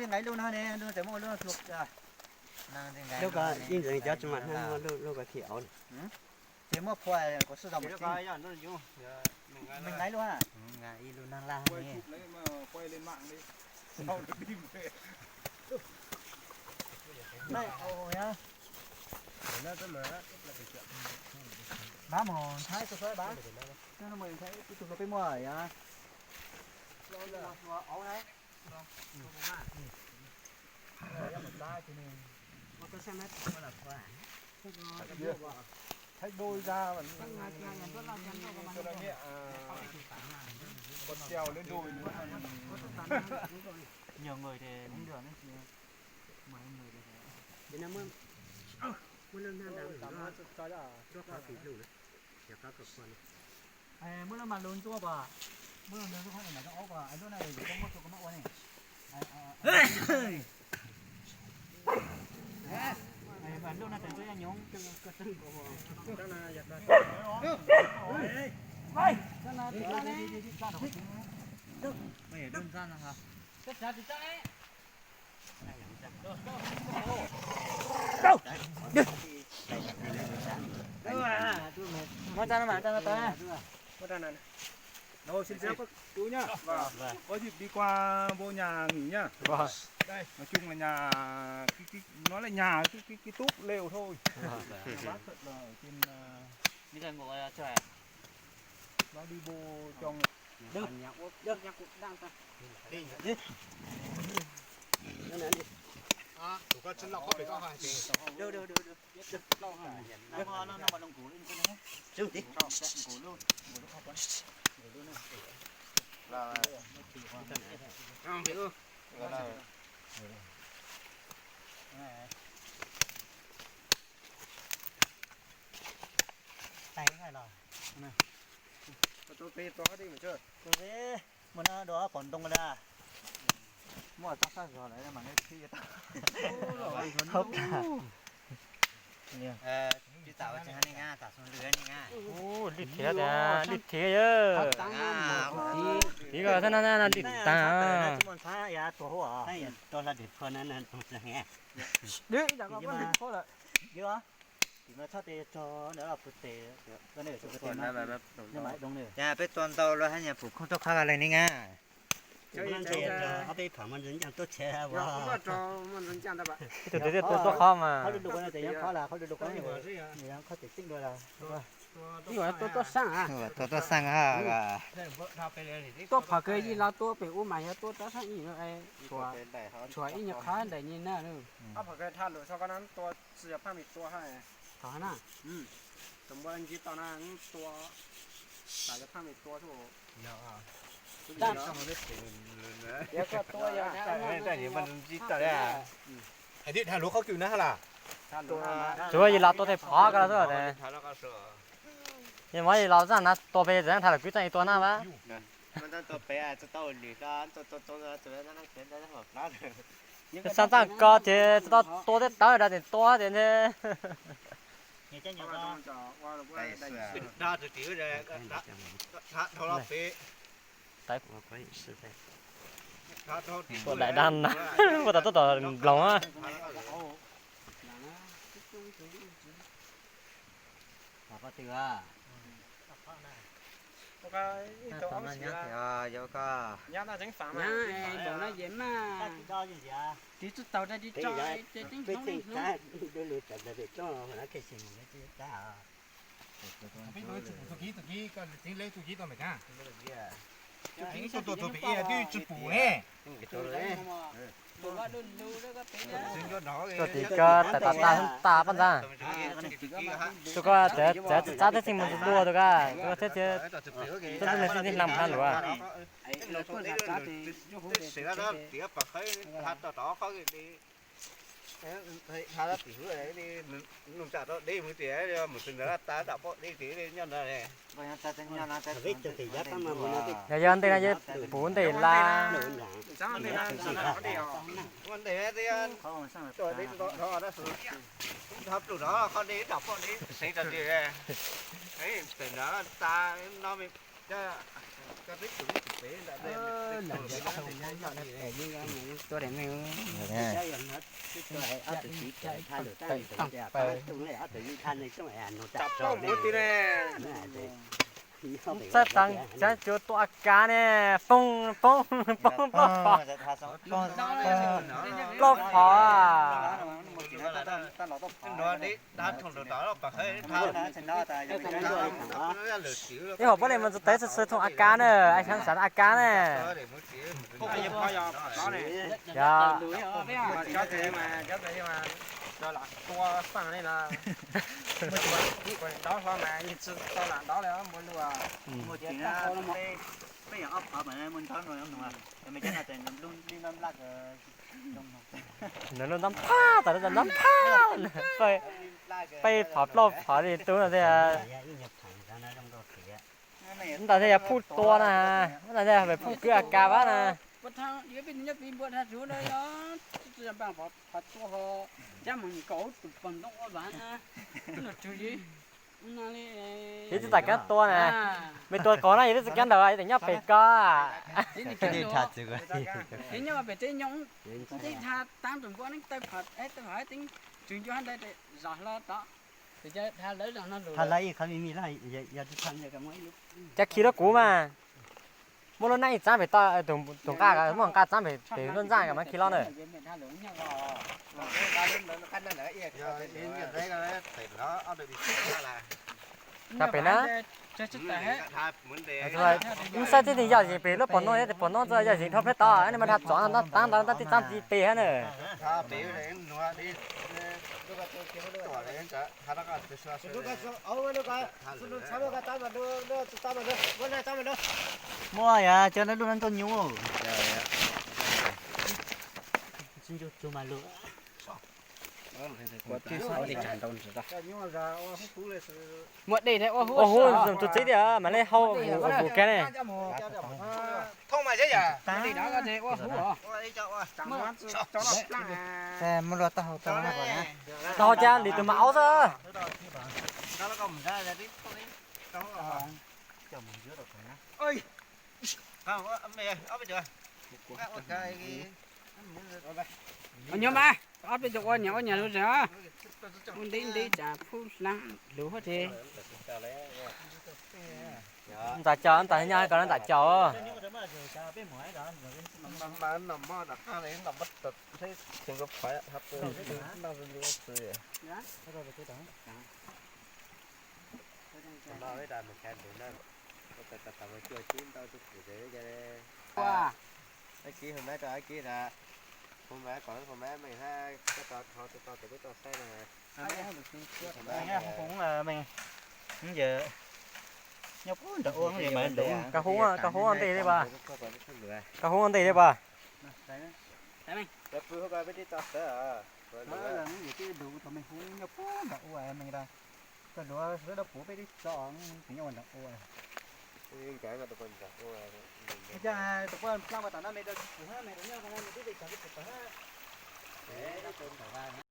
Nqaij lub no ne, lub ntawd muaj lub hlua. Lub ko ib ntawd cov tsis mam hnab, lub ko khi auv. Ces muab phua kom sib zog mus txiv. Nqaij lub ha. Ib lub nag laj ne. Nqaij auv yom. Bab mus nthaib txhua txhua bab. Ib tug hluas peb muaj yom. Auv na. Thaij đô ra, còn trèo lên đồi nữa. Nhiều người thì đến đường ấy, nhiều người thì Muab lub nag dam lub qhov kis lug na, yog qhov kom khuam na. Muab lub mas lug ntxuaj pas, muab lub ntxuaj qhov mas zoo aub pas, lub na yus muab tua koj muab ua ne. Lub na tes ntxuaj nyob nyob. Muab rau no mas, rau no tau na. Xin chào các chú nhá. Vâng. Có dịp đi qua vô nhà nghỉ nhá. Vâng. Đây, nói chung là nhà, cái, cái, nó là nhà cái, cái, cái túp lều thôi. Vâng. Nhà bác thật là ở trên, à, bác đi vô trong. Được. Được. Được. Được. Được. Được. Được. Mus no dua pom ntoo la. Muaj txoj sab zog lawm mas nej khib tau. Hauv tas. Lis thiab, lis thiab yawg. Tiv ko thab no lis tas. Peb tua ntau los haj yam pum khooj tuaj qhov le ne nga. Ib tug twg tuaj qhov mas. Tua tuaj xaj. Tuaj tuaj xaj. Tuaj phom kawg yij los tua pem ub mas yog tuaj tab sab ib, tshuav ib nyuag qhab ntaim ni na. Thaum na, hais tias dhau lub qhov kws na las. Tsuav yij los tua tej phov ko xwb ne. Yog muab yij los txaj na tua pem txaj na, tham lawm kwv txaj tua na vas. Xaj txaj ko ces txaj tua tej tawv rau tes tua tias ne. Ua daim dab na, ua tas tuaj tom nploog. Tuaj tim ko tas tas paj ntxav. Tus ko txawv txav teb txheej mus dua tus ko, tus ko teb txheej txheej lam hab luag. Yog yog ntej no yog puv ntej lawm. Txawj tas cov cuav tua A K ne, poob poob poob plaub phom. Plaub phom. Ib hom puab le mus txog teb txhua txhua thooj A K na, ai xav xav A K na. Yog. Nws lub ntab phaj tas lub ntab phaj, peb phom plaub phom li tub no thiab. Ntawd thiaj yog phuj tua na, ntawd thiaj pheej kwv A K pab na. Yog twb txawj kab tua na, mej tua kov na, yog twb txawj kab ntaus, yog tias nyob pem ko. Cov khi rau kuv mas, muab lub nab ib txaab pem toj, tus nqaj muab nqaj txaab pem lub ntxaaj mas khi los na. Txaab pem na. Wb saib tib neeg yaj yees pem lub pos no, yog tias pos no txawm yaj yees dhau pleb tod, nej mas dhau txov no taab ntawd tab tib txaab ti pem hab na. Muaj yog cov lub no ntau nyuj. Muaj dej ua hub, ua hub tus txiv tiag mas le hau mus kag ne. Taug hau cas li tus mas aub xwb. Nyob mas, ob peb tug ua niam ua nyav lug zog, ua nteb nteb tsam phub hlab lug huab teg. Ntxam caum, ntxam nyob ko ntxam caum. Koj hu, koj hu ua ntej li as. Koj hu ua ntej li as.